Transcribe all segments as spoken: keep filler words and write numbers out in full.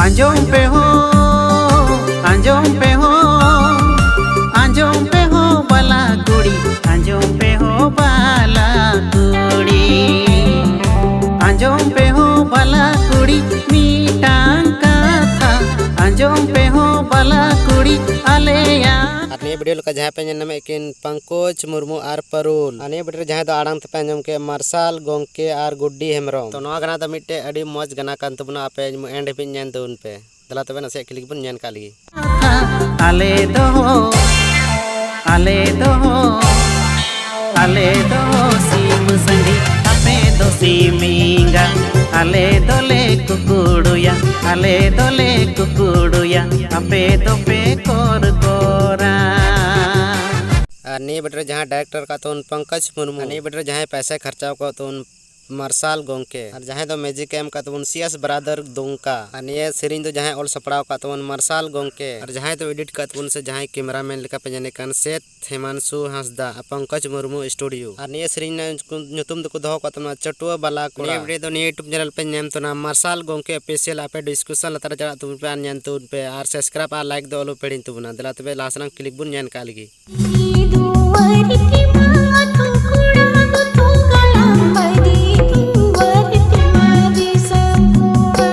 ᱟᱸᱡᱚᱢ ᱯᱮ ᱦᱳ, ᱟᱸᱡᱚᱢ ᱯᱮ ᱦᱳ, ᱟᱸᱡᱚᱢ ᱯᱮ ᱦᱳ ᱵᱟᱞᱟ ᱠᱩᱲᱤ, ᱟᱸᱡᱚᱢ ᱯᱮ ᱦᱳ ᱵᱟᱞᱟ ᱠᱩᱲᱤ, ᱟᱸᱡᱚᱢ ᱯᱮ ᱦᱳ ᱵᱟᱞᱟ ᱠᱩᱲᱤ, ᱢᱤᱫᱴᱟᱝ ᱠᱟᱛᱷᱟ, ᱟᱸᱡᱚᱢ ᱯᱮ ᱦᱳ ᱵᱟᱞᱟ ᱠᱩᱲᱤ, ᱟᱞᱮᱭᱟᱜ᱾ ᱟᱨ ᱱᱤᱭᱟᱹ ᱵᱷᱤᱰᱤᱭᱳ ᱞᱮᱠᱟ ᱡᱟᱦᱟᱸᱭ ᱯᱮ ᱧᱮᱞ ᱧᱟᱢᱮᱫ ᱠᱤᱱ, ᱯᱚᱝᱠᱚᱡᱽ ᱢᱩᱨᱢᱩ ᱟᱨ ᱯᱟᱨᱩᱞ᱾ ᱟᱨ ᱱᱤᱭᱟᱹ ᱵᱷᱤᱰᱤᱭᱳ ᱨᱮ ᱡᱟᱦᱟᱸᱭ ᱫᱚ ᱟᱲᱟᱝ ᱛᱮᱯᱮ ᱟᱸᱡᱚᱢ ᱠᱮᱫ, ᱢᱟᱨᱥᱟᱞ ᱜᱚᱝᱠᱮ ᱟᱨ ᱜᱩᱰᱰᱤ ᱦᱮᱢᱵᱨᱚᱢ᱾ ᱛᱚ ᱱᱚᱣᱟ ᱜᱟᱱᱟ ᱫᱚ ᱢᱤᱫᱴᱮᱡ ᱟᱹᱰᱤ ᱢᱚᱡᱽ ᱜᱟᱱᱟ ᱠᱟᱱ ᱛᱟᱵᱚᱱᱟ, ᱟᱯᱮ ᱮᱱᱰ ᱦᱟᱹᱵᱤᱡ ᱧᱮᱞ ᱛᱟᱵᱚᱱ ᱯᱮ᱾ ᱫᱮᱞᱟ ᱛᱚᱵᱮ ᱱᱟᱥᱮᱭᱟᱜ ᱠᱷᱤᱞᱤ ᱜᱮᱵᱚᱱ ᱧᱮᱞ ᱠᱟᱜ ᱞᱮᱜᱮ᱾ ᱟᱞᱮ ᱫᱚ, ᱟᱞᱮ ᱫᱚ, ᱟᱞᱮ ᱫᱚ ᱥᱤᱢ ᱥᱟᱺᱰᱤ, ᱟᱯᱮ ᱫᱚ ᱥᱤᱢ ᱮᱸᱜᱟ᱾ ᱟᱞᱮ ᱫᱚᱞᱮ ᱠᱩᱠᱲᱩᱭᱟ, ᱟᱞᱮ ᱫᱚᱞᱮ ᱠᱩᱠᱲᱩᱭᱟ, ᱟᱯᱮ ᱫᱚᱯᱮ ᱠᱚᱨ ᱠᱚᱨᱟ᱾ ᱟᱨ ᱱᱤᱭᱟᱹ ᱵᱷᱤᱰᱤᱭᱳ ᱨᱮ ᱡᱟᱦᱟᱸᱭ ᱰᱟᱭᱨᱮᱠᱴᱚᱨ ᱟᱠᱟᱫ ᱛᱟᱵᱚᱱ ᱯᱚᱝᱠᱚᱡᱽ ᱢᱩᱨᱢᱩ, ᱟᱨ ᱱᱤᱭᱟᱹ ᱵᱷᱤᱰᱤᱭᱳ ᱨᱮ ᱡᱟᱦᱟᱸᱭ ᱯᱚᱭᱥᱟᱭ ᱠᱷᱚᱨᱪᱟ ᱟᱠᱟᱫ ᱛᱟᱵᱚᱱ ᱢᱟᱨᱥᱟᱞ ᱜᱚᱝᱠᱮ, ᱟᱨ ᱡᱟᱦᱟᱸᱭ ᱫᱚ ᱢᱤᱭᱩᱡᱤᱠ ᱮ ᱮᱢ ᱟᱠᱟᱫ ᱛᱟᱵᱚᱱ ᱥᱤ ᱮᱥ ᱵᱨᱟᱫᱟᱨ ᱫᱩᱢᱠᱟ᱾ ᱟᱨ ᱱᱤᱭᱟᱹ ᱥᱮᱨᱮᱧ ᱫᱚ ᱡᱟᱦᱟᱸᱭ ᱚᱞ ᱥᱟᱯᱲᱟᱣ ᱟᱠᱟᱫ ᱛᱟᱵᱚᱱ ᱢᱟᱨᱥᱟᱞ ᱜᱚᱝᱠᱮ, ᱟᱨ ᱡᱟᱦᱟᱸᱭ ᱫᱚ ᱮᱰᱤᱴ ᱟᱠᱟᱫ ᱛᱟᱵᱚᱱ ᱥᱮ ᱡᱟᱦᱟᱸᱭ ᱠᱮᱢᱮᱨᱟᱢᱮᱱ ᱞᱮᱠᱟ ᱯᱮ ᱧᱮᱞᱮ ᱠᱟᱱ ᱥᱮᱛ ᱦᱤᱢᱟᱱᱥᱩ ᱦᱟᱸᱥᱫᱟ, ᱯᱚᱝᱠᱚᱡᱽ ᱢᱩᱨᱢᱩ ᱥᱴᱩᱰᱤᱭᱳ᱾ ᱟᱨ ᱱᱤᱭᱟᱹ ᱥᱮᱨᱮᱧ ᱨᱮᱱᱟᱜ ᱧᱩᱛᱩᱢ ᱫᱚᱠᱚ ᱫᱚᱦᱚ ᱟᱠᱟᱫ ᱛᱟᱵᱚᱱᱟ ᱪᱟᱹᱴᱩᱣᱟᱹ ᱵᱟᱞᱟ ᱠᱚᱲᱟ᱾ ᱱᱤᱭᱟᱹ ᱵᱷᱤᱰᱤᱭᱳ ᱫᱚ ᱱᱤᱭᱟᱹ YouTube ᱪᱮᱱᱮᱞ ᱯᱮ ᱧᱟᱢ ᱛᱟᱵᱚᱱᱟ ᱢᱟᱨᱥᱟᱞ ᱜᱚᱝᱠᱮ ᱚᱯᱷᱤᱥᱤᱭᱟᱞ᱾ ᱟᱯᱮ ᱰᱤᱥᱠᱨᱤᱯᱥᱚᱱ ᱞᱟᱛᱟᱨ ᱨᱮ ᱪᱟᱞᱟᱜ ᱛᱟᱵᱚᱱ ᱯᱮ ᱟᱨ ᱧᱮᱞ ᱛᱟᱵᱚᱱ ᱯᱮ, ᱟᱨ ᱥᱟᱵᱥᱠᱨᱟᱭᱤᱵ ᱟᱨ ᱞᱟᱭᱤᱠ ᱫᱚ ᱟᱞᱚ ᱯᱮ ᱦᱤᱲᱤᱧ ᱛᱟᱵᱚᱱᱟ᱾ ᱫᱮᱞᱟ ᱛᱚᱵᱮ ᱞᱟᱦᱟ ᱥᱮᱱᱟᱜ ᱠᱞᱤᱯ ᱵᱚᱱ ᱧᱮᱞ ᱠᱟᱜ ᱞᱮᱜᱮ᱾ ᱫᱩᱣᱟᱹᱨ ᱠᱤ ᱢᱟ ᱟᱹᱛᱩ ᱠᱚᱲᱟ, ᱟᱹᱛᱩ ᱜᱟᱞᱟᱝ ᱵᱟᱭᱨᱤ, ᱫᱩᱣᱟᱹᱨ ᱠᱤ ᱢᱟ ᱫᱤᱥᱚᱢ ᱠᱚᱲᱟ᱾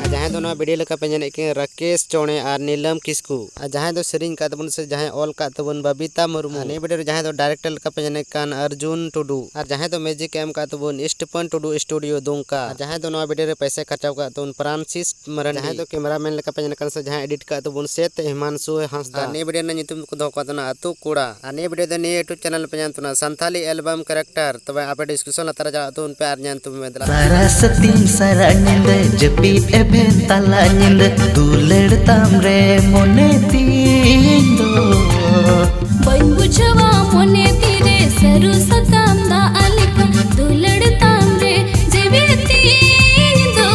ᱟᱨ ᱡᱟᱦᱟᱸᱭ ᱫᱚ ᱱᱚᱣᱟ ᱵᱷᱤᱰᱤᱭᱳ ᱞᱮᱠᱟ ᱯᱮ ᱧᱮᱞᱮᱫ ᱠᱤᱱ ᱨᱟᱠᱮᱥ ᱪᱚᱬᱮ ᱟᱨ ᱱᱤᱞᱟᱢ ᱠᱤᱥᱠᱩ, ᱟᱨ ᱡᱟᱦᱟᱸᱭ ᱫᱚ ᱥᱮᱨᱮᱧ ᱠᱟᱜ ᱛᱟᱵᱚᱱ ᱥᱮ ᱡᱟᱦᱟᱸᱭ ᱚᱞ ᱠᱟᱜ ᱛᱟᱵᱚᱱ ᱵᱟᱵᱤᱛᱟ ᱢᱩᱨᱢᱩ, ᱟᱨ ᱱᱤᱭᱟᱹ ᱵᱷᱤᱰᱤᱭᱳ ᱨᱮ ᱡᱟᱦᱟᱸᱭ ᱫᱚ ᱰᱟᱭᱨᱮᱠᱴᱚᱨ ᱞᱮᱠᱟ ᱯᱮ ᱧᱮᱞᱮ ᱠᱟᱱ ᱟᱨᱡᱩᱱ ᱴᱩᱰᱩ, ᱟᱨ ᱡᱟᱦᱟᱸᱭ ᱫᱚ ᱢᱤᱭᱩᱡᱤᱠ ᱮ ᱮᱢ ᱠᱟᱜ ᱛᱟᱵᱚᱱ ᱥᱴᱤᱯᱷᱟᱱ ᱴᱩᱰᱩ ᱥᱴᱩᱰᱤᱭᱳ ᱫᱩᱢᱠᱟ, ᱟᱨ ᱡᱟᱦᱟᱸᱭ ᱫᱚ ᱱᱚᱣᱟ ᱵᱷᱤᱰᱤᱭᱳ ᱨᱮ ᱯᱚᱭᱥᱟ ᱠᱷᱚᱨᱪᱟᱣ ᱠᱟᱜ ᱛᱟᱵᱚᱱ ᱯᱨᱟᱱᱥᱤᱥ ᱢᱟᱨᱟᱱᱰᱤ, ᱡᱟᱦᱟᱸᱭ ᱫᱚ ᱠᱮᱢᱮᱨᱟᱢᱮᱱ ᱞᱮᱠᱟ ᱯᱮ ᱧᱮᱞ ᱠᱟᱱ ᱥᱮ ᱡᱟᱦᱟᱸᱭ ᱮᱰᱤᱴ ᱠᱟᱜ ᱛᱟᱵᱚᱱ ᱥᱮᱛ ᱦᱤᱢᱟᱱᱥᱩ ᱦᱟᱸᱥᱫᱟ᱾ ᱟᱨ ᱱᱤᱭᱟᱹ ᱵᱷᱤᱰᱤᱭᱳ ᱨᱮᱱᱟᱜ ᱧᱩᱛᱩᱢ ᱫᱚᱠᱚ ᱫᱚᱦᱚ ᱠᱟᱜ ᱛᱟᱵᱚᱱᱟ ᱟᱹᱛᱩ ᱠᱚᱲᱟ᱾ ᱟᱨ ᱱᱤᱭᱟᱹ ᱵᱷᱤᱰᱤᱭᱳ ᱫᱚ ᱱᱤᱭᱟᱹ YouTube ᱪᱮᱱᱮᱞ ᱯᱮ ᱧᱟᱢ ᱛᱟᱵᱚᱱᱟ ᱥᱟᱱᱛᱷᱟᱞᱤ ᱮᱞᱵᱟᱢ ᱠᱮᱨᱮᱠᱴᱟᱨ᱾ ᱛᱚᱵᱮ ᱟᱯᱮ ᱰᱤᱥᱠᱨᱤᱯᱥᱚᱱ ᱞᱟᱛᱟᱨ ᱨᱮ ᱪᱟᱞᱟᱜ ᱛᱟᱵᱚᱱ ᱯᱮ ᱟᱨ ᱧᱮᱞ ᱛᱟᱵᱚᱱ ᱢᱮ᱾ ᱫᱮᱞᱟ᱾ ᱛᱟᱨᱟᱥᱟᱛᱤᱧ ᱥᱟᱨᱟ ᱧᱤᱫᱟᱹ ᱡᱟᱹᱯᱤᱫ ᱮᱵᱷᱮᱱ ᱛᱟᱞᱟ ᱧᱤᱫᱟᱹ ᱫᱩᱞᱟᱹᱲ ᱛᱟᱢ ᱨᱮ ᱢᱚᱱᱮ ᱛᱤᱧ ᱫᱚ᱾ ᱵᱟᱹᱧ ᱵᱩᱡᱷᱟᱹᱣᱟ ᱢᱚᱱᱮ ᱛᱤᱨᱮ ᱥᱟᱹᱨᱩ ᱥᱟᱠᱟᱢ ᱫᱟᱜ ᱞᱮᱠᱟ ᱫᱩᱞᱟᱹᱲ ᱛᱟᱢ ᱨᱮ ᱡᱤᱣᱤ ᱛᱤᱧ ᱫᱚ᱾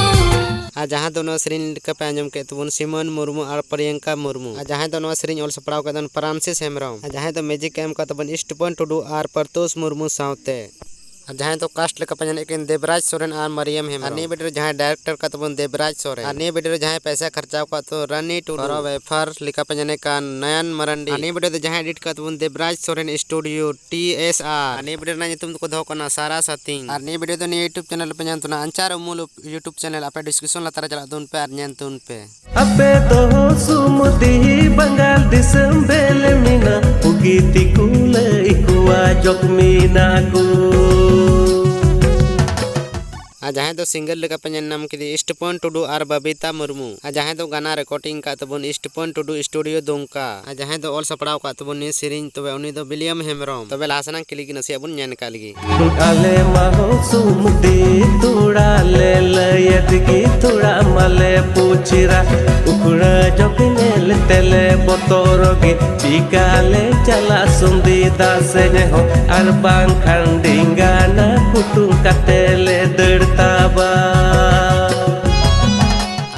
ᱟᱨ ᱡᱟᱦᱟᱸ ᱫᱚ ᱱᱚᱣᱟ ᱥᱮᱨᱮᱧ ᱞᱮᱠᱟ ᱯᱮ ᱟᱸᱡᱚᱢ ᱠᱮᱫ ᱛᱟᱵᱚᱱ ᱥᱤᱢᱚᱱ ᱢᱩᱨᱢᱩ ᱟᱨ ᱯᱨᱤᱭᱟᱝᱠᱟ ᱢᱩᱨᱢᱩ, ᱟᱨ ᱡᱟᱦᱟᱸᱭ ᱫᱚ ᱱᱚᱣᱟ ᱥᱮᱨᱮᱧ ᱚᱞ ᱥᱟᱯᱲᱟᱣ ᱠᱟᱫ ᱛᱟᱵᱚᱱ ᱯᱨᱟᱱᱥᱤᱥ ᱦᱮᱢᱵᱨᱚᱢ, ᱟᱨ ᱡᱟᱦᱟᱸᱭ ᱫᱚ ᱢᱤᱭᱩᱡᱤᱠ ᱮ ᱮᱢ ᱠᱟᱫ ᱛᱟᱵᱚᱱ ᱥᱴᱤᱯᱷᱟᱱ ᱴᱩᱰᱩ ᱟᱨ ᱯᱨᱚᱛᱳᱥ ᱢᱩᱨᱢᱩ ᱥᱟᱶᱛᱮ᱾ ᱟᱨ ᱡᱟᱦᱟᱸᱭ ᱫᱚ ᱠᱟᱥᱴ ᱞᱮᱠᱟ ᱯᱮ ᱧᱮᱞᱮᱫ ᱠᱤᱱ ᱫᱮᱵᱽᱨᱟᱡᱽ ᱥᱚᱨᱮᱱ ᱟᱨ ᱢᱟᱨᱤᱭᱟᱢ ᱦᱮᱢᱵᱨᱚᱢ᱾ ᱟᱨ ᱱᱤᱭᱟᱹ ᱵᱷᱤᱰᱤᱭᱳ ᱨᱮ ᱡᱟᱦᱟᱸᱭ ᱰᱟᱭᱨᱮᱠᱴᱚᱨ ᱠᱟᱫ ᱛᱟᱵᱚᱱ ᱫᱮᱵᱽᱨᱟᱡᱽ ᱥᱚᱨᱮᱱ᱾ ᱟᱨ ᱱᱤᱭᱟᱹ ᱵᱷᱤᱰᱤᱭᱳ ᱨᱮ ᱡᱟᱦᱟᱸᱭ ᱯᱚᱭᱥᱟ ᱠᱷᱚᱨᱪᱟ ᱟᱠᱟᱫ ᱛᱚ ᱨᱟᱱᱤ ᱴᱩᱰᱩ᱾ ᱠᱚᱨᱚ ᱵᱮᱯᱷᱟᱨ ᱞᱮᱠᱟ ᱯᱮ ᱧᱮᱞᱮᱫ ᱠᱟᱱ ᱱᱚᱭᱚᱱ ᱢᱟᱨᱟᱱᱰᱤ᱾ ᱟᱨ ᱱᱤᱭᱟᱹ ᱵᱷᱤᱰᱤᱭᱳ ᱫᱚ ᱡᱟᱦᱟᱸᱭ ᱮᱰᱤᱴ ᱠᱟᱫ ᱛᱟᱵᱚᱱ ᱫᱮᱵᱽᱨᱟᱡᱽ ᱥᱚᱨᱮᱱ ᱥᱴᱩᱰᱤᱭᱳ ᱴᱤ ᱮᱥ ᱟᱨ᱾ ᱟᱨ ᱱᱤᱭᱟᱹ ᱵᱷᱤᱰᱤᱭᱳ ᱨᱮᱱᱟᱜ ᱧᱩᱛᱩᱢ ᱫᱚᱠᱚ ᱫᱚᱦᱚ ᱠᱟᱱᱟ ᱥᱟᱨᱟ ᱥᱟᱛᱤᱝ᱾ ᱟᱨ ᱱᱤᱭᱟᱹ ᱵᱷᱤᱰᱤᱭᱳ ᱫᱚ ᱱᱤᱭᱟᱹ YouTube ᱪᱮᱱᱮᱞ ᱨᱮᱯᱮ ᱧᱟᱢ ᱛᱟᱵᱚᱱᱟ ᱟᱧᱪᱟᱨ ᱩᱢᱩᱞ YouTube ᱪᱮᱱᱮᱞ, ᱟᱯᱮ ᱰᱤᱥᱠᱨᱤᱯᱥᱚᱱ ᱞᱟᱛᱟᱨ ᱨᱮ ᱪᱟᱞᱟᱜ ᱛᱟᱵᱚᱱ ᱯᱮ ᱟᱨ ᱧᱮᱞ ᱛᱟᱵᱚᱱ ᱯᱮ᱾ ᱟᱯᱮ ᱫᱚ ᱥᱩᱢᱩᱫᱤ ᱵᱟᱝᱜᱟᱞ ᱫᱤᱥᱚᱢ ᱵᱮᱞ ᱢᱮᱱᱟᱜ, ᱵᱩᱜᱤ ᱛᱮᱠᱚ ᱞᱟᱹᱭ ᱠᱚᱣᱟ ᱡᱚᱠ ᱢᱮᱱᱟᱜ ᱠᱚ᱾ ᱟᱨ ᱡᱟᱦᱟᱸᱭ ᱫᱚ ᱥᱤᱝᱜᱟᱨ ᱞᱮᱠᱟ ᱯᱮ ᱧᱮᱞ ᱧᱟᱢ ᱠᱮᱫᱮ ᱥᱴᱤᱯᱷᱚᱱ ᱴᱩᱰᱩ ᱟᱨ ᱵᱟᱵᱤᱛᱟ ᱢᱩᱨᱢᱩ᱾ ᱟᱨ ᱡᱟᱦᱟᱸᱭ ᱫᱚ ᱜᱟᱱᱟ ᱨᱮᱠᱚᱨᱰᱤᱝ ᱠᱟᱜ ᱛᱟᱵᱚᱱ ᱥᱴᱤᱯᱷᱚᱱ ᱴᱩᱰᱩ ᱥᱴᱩᱰᱤᱭᱳ ᱫᱩᱢᱠᱟ᱾ ᱟᱨ ᱡᱟᱦᱟᱸᱭ ᱫᱚ ᱚᱞ ᱥᱟᱯᱲᱟᱣ ᱠᱟᱜ ᱛᱟᱵᱚᱱ ᱱᱤᱭᱟᱹ ᱥᱮᱨᱮᱧ, ᱛᱚᱵᱮ ᱩᱱᱤ ᱫᱚ ᱵᱤᱞᱤᱭᱟᱢ ᱦᱮᱢᱵᱨᱚᱢ᱾ ᱛᱚᱵᱮ ᱞᱟᱦᱟ ᱥᱮᱱᱟᱜ ᱠᱞᱤᱯ ᱜᱮ ᱱᱟᱥᱮᱭᱟᱜ ᱵᱚᱱ ᱧᱮᱞ ᱠᱟᱜ ᱞᱮᱜᱮ᱾ ᱟᱞᱮ ᱢᱟ ᱦᱚᱸ ᱥᱩᱢᱩᱫᱤ ᱛᱷᱚᱲᱟ ᱞᱮ ᱞᱟᱹᱭᱮᱫ ᱜᱮ, ᱛᱷᱚᱲᱟ ᱢᱟᱞᱮ ᱯᱩᱪᱷᱤᱨᱟ᱾ ᱩᱠᱷᱲᱟᱹ ᱡᱚᱠ ᱧᱮᱞ ᱛᱮᱞᱮ ᱵᱚᱛᱚᱨᱚᱜ ᱜᱮ, ᱪᱤᱠᱟ ᱞᱮ ᱪᱟᱞᱟᱜ ᱥᱩᱢᱩᱫᱤ ᱫᱟᱜ ᱥᱮᱡ ᱦᱚᱸ, ᱟᱨ ᱵᱟᱝᱠᱷᱟᱱ ᱰᱤᱝᱜᱟᱱᱟ ᱠᱩᱴᱩᱝ ᱠᱟᱛᱮ ᱞᱮ ᱫᱟᱹᱲ ᱛᱟᱵᱟ᱾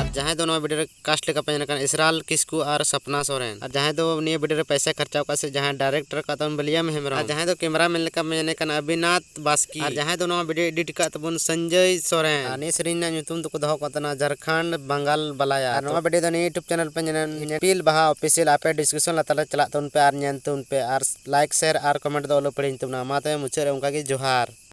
ᱟᱨ ᱡᱟᱦᱟᱸᱭ ᱫᱚ ᱱᱚᱣᱟ ᱵᱷᱤᱰᱤᱭᱳ ᱨᱮ ᱠᱟᱥᱴ ᱞᱮᱠᱟ ᱯᱮ ᱧᱮᱞ ᱠᱟᱱ ᱤᱥᱨᱟᱞ ᱠᱤᱥᱠᱩ ᱟᱨ ᱥᱟᱯᱱᱟ ᱥᱚᱨᱮᱱ᱾ ᱟᱨ ᱡᱟᱦᱟᱸᱭ ᱫᱚ ᱱᱤᱭᱟᱹ ᱵᱷᱤᱰᱤᱭᱳ ᱨᱮ ᱯᱚᱭᱥᱟ ᱠᱷᱚᱨᱪᱟ ᱟᱠᱟᱫ ᱥᱮ ᱡᱟᱦᱟᱸᱭ ᱰᱟᱭᱨᱮᱠᱴᱚᱨ ᱟᱠᱟᱫ ᱛᱟᱵᱚᱱ ᱵᱤᱞᱤᱭᱟᱢ ᱦᱮᱢᱵᱨᱚᱢ᱾ ᱟᱨ ᱡᱟᱦᱟᱸᱭ ᱫᱚ ᱠᱮᱢᱨᱟ ᱢᱮᱱ ᱞᱮᱠᱟ ᱯᱮ ᱧᱮᱞ ᱠᱟᱱ ᱟᱵᱤᱱᱟᱛᱷ ᱵᱟᱥᱠᱤ᱾ ᱟᱨ ᱡᱟᱦᱟᱸᱭ ᱫᱚ ᱱᱚᱣᱟ ᱵᱷᱤᱰᱤᱭᱳ ᱮᱰᱤᱴ ᱟᱠᱟᱫ ᱛᱟᱵᱚᱱ ᱥᱚᱧᱡᱚᱭ ᱥᱚᱨᱮᱱ᱾ ᱟᱨ ᱱᱤᱭᱟᱹ ᱥᱮᱨᱮᱧ ᱨᱮᱱᱟᱜ ᱧᱩᱛᱩᱢ ᱫᱚᱠᱚ ᱫᱚᱦᱚ ᱟᱠᱟᱫ ᱛᱟᱦᱮᱱᱟ ᱡᱷᱟᱨᱠᱷᱚᱸᱰ ᱵᱟᱝᱜᱟᱞ ᱵᱟᱞᱟᱭᱟ᱾ ᱟᱨ ᱱᱚᱣᱟ ᱵᱷᱤᱰᱤᱭᱳ ᱫᱚ ᱱᱤᱭᱟᱹ YouTube ᱪᱮᱱᱮᱞ ᱯᱮ ᱧᱮᱞ, ᱧᱮᱯᱤᱞ ᱵᱟᱦᱟ ᱚᱯᱷᱤᱥᱤᱭᱟᱞ, ᱟᱯᱮ ᱰᱤᱥᱠᱨᱤᱯᱥᱚᱱ ᱞᱟᱛᱟᱨ ᱨᱮ ᱪᱟᱞᱟᱜ ᱛᱟᱵᱚᱱ ᱯᱮ ᱟᱨ ᱧᱮᱞ ᱛᱟᱵᱚᱱ ᱯᱮ ᱟᱨ ᱞᱟᱭᱤᱠ, ᱥᱮᱭᱟᱨ ᱟᱨ ᱠᱚᱢᱮᱱᱴ ᱫᱚ ᱟᱞᱚ ᱯᱮ ᱦᱤᱲᱤᱧ ᱛᱟᱵᱚᱱᱟ᱾ ᱢᱟ ᱛᱚᱵᱮ ᱢᱩᱪᱟᱹᱫ ᱨᱮ ᱚᱱᱠᱟ ᱜᱮ ᱡᱚᱦᱟᱨ᱾